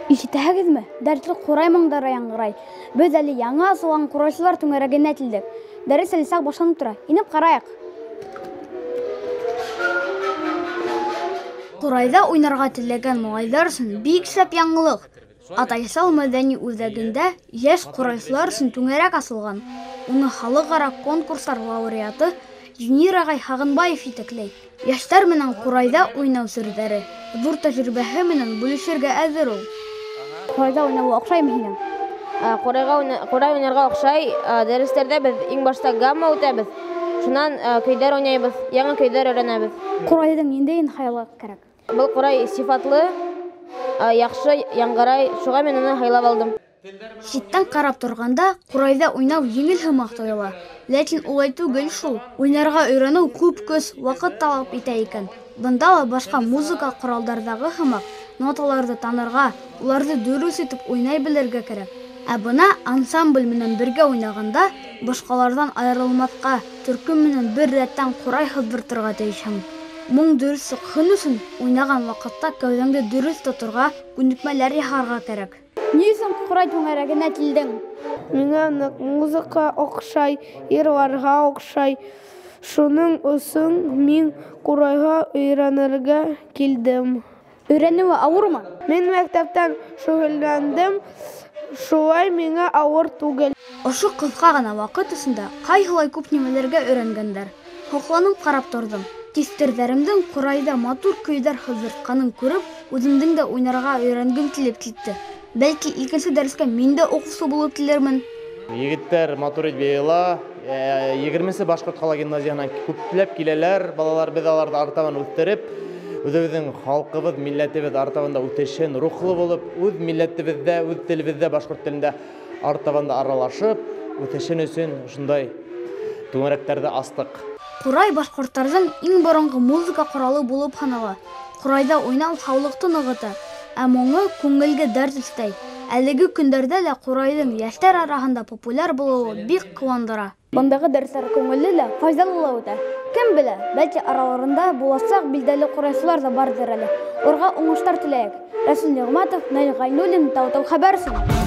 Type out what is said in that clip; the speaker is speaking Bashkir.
Ишетәһегеҙме? Дәртле ҡурай моңдары яңғырай. Беҙ әле яңы асылған ҡурайсылар түңәрәгенә килдек. Дәрес әле саҡ башланып тора. Инеп ҡарайыҡ. Ҡурайҙа уйнарға теләгән малайҙар өсөн бик шәп яңылыҡ. Атайсал мәҙәни үҙәгендә йәш ҡурайсылар өсөн түңәрәк асылған. Уны халыҡ-ара конкурстар лауреаты Юнир ағай Һағынбаев етәкләй. Йәштәр менән ҡурайҙа уйнау серҙәре, ҙур тәжрибәһе менән бүлешергә әҙер ул. Ҡурайҙа уйнауы оҡшаймы һиңә? Ҡурай уйнарға оҡшай. Дәрестәрҙә беҙ иң башта гамма үтәбеҙ. Шунан көйҙәр уйнайбыҙ, яңы көйҙәр өйрәнәбеҙ. Ҡурайҙың ниндәйен һайлау кәрәк? Был ҡурай сифатлы, яҡшы яңғырай, шуға мин уны һайлап алдым. Ситтән ҡарап торғанда ҡурайҙа уйнау еңел һымаҡ тойола. Ләкин улай түгел шул. Уйнарға өйрәнеү күп көс, ваҡыт талап итә икән. Бында ла башҡа музыка ҡоралдарҙағы һымаҡ ноталарҙы танырға, уларҙы дөрөҫ итеп уйнай белергә кәрәк. Ә бына ансамбль менән бергә уйнағанда башҡаларҙан айырылмаҫҡа, төркөм менән бер рәттән ҡурай һыҙҙыртырға тейешһең. Моң дөрөҫ сыҡһын өсөн уйнаған ваҡытта кәүҙәңде дөрөҫ тоторға, күнекмәләр яһарға кәрәк. Ни өсөн ҡурай түңәрәгенә килдең? Миңә ныҡ музыка оҡшай, йырларға оҡшай. Шуның өсөн мин ҡурайға өйрәнергә килдем. Өйрәнеүе ауырмы? Мин мәктәптән шөғөлләндем, шулай миңә ауыр түгел. Ошо ҡыҫҡа ғына ваҡыт эсендә ҡайһылай күп нимәләргә өйрәнгәндәр. Һоҡланып ҡарап торҙом. Тиҫтерҙәремдең ҡурайҙа матур көйҙәр һыҙҙыртҡанын күреп, үҙемдең дә уйнарға өйрәнгем килеп китте. Бәлки икенсе дәрескә мин дә уҡыусы булып килермен. Егеттәр матур итеп йыйыла. 20-нсе Башҡорт ҡала гимназияһынан күпләп киләләр. Балалар, беҙ аларҙы артабан үҫтереп, үҙебеҙҙең халҡыбыҙ, милләтебеҙ артабан да үҫешен, рухлы булып, үҙ милләтебеҙҙә, үҙ телебеҙҙә, башҡорт телендә артабан да аралашып, үҫешен өсөн шундай түңәрәктәрҙе астыҡ. Ҡурай башҡорттарҙың иң боронғо музыка ҡоралы булып һанала. Ҡурайҙа уйнау һаулыҡты нығыта, ә моңо күңелгә дәрт өҫтәй. Әлеге көндәрҙә лә ҡурайҙың йәштәр араһында популяр булыуы бик ҡыуандыра. Бындағы дәрестәр күңелле лә, файҙалы ла үтә. Кем белә, бәлки араларында буласаҡ билдәле ҡурайсылар ҙа барҙыр әле. Уларға уңыштар теләйек. Рәсүл Ниғмәтов, Наил Ғәйнуллин, Тау-Тау хәбәр өсөн.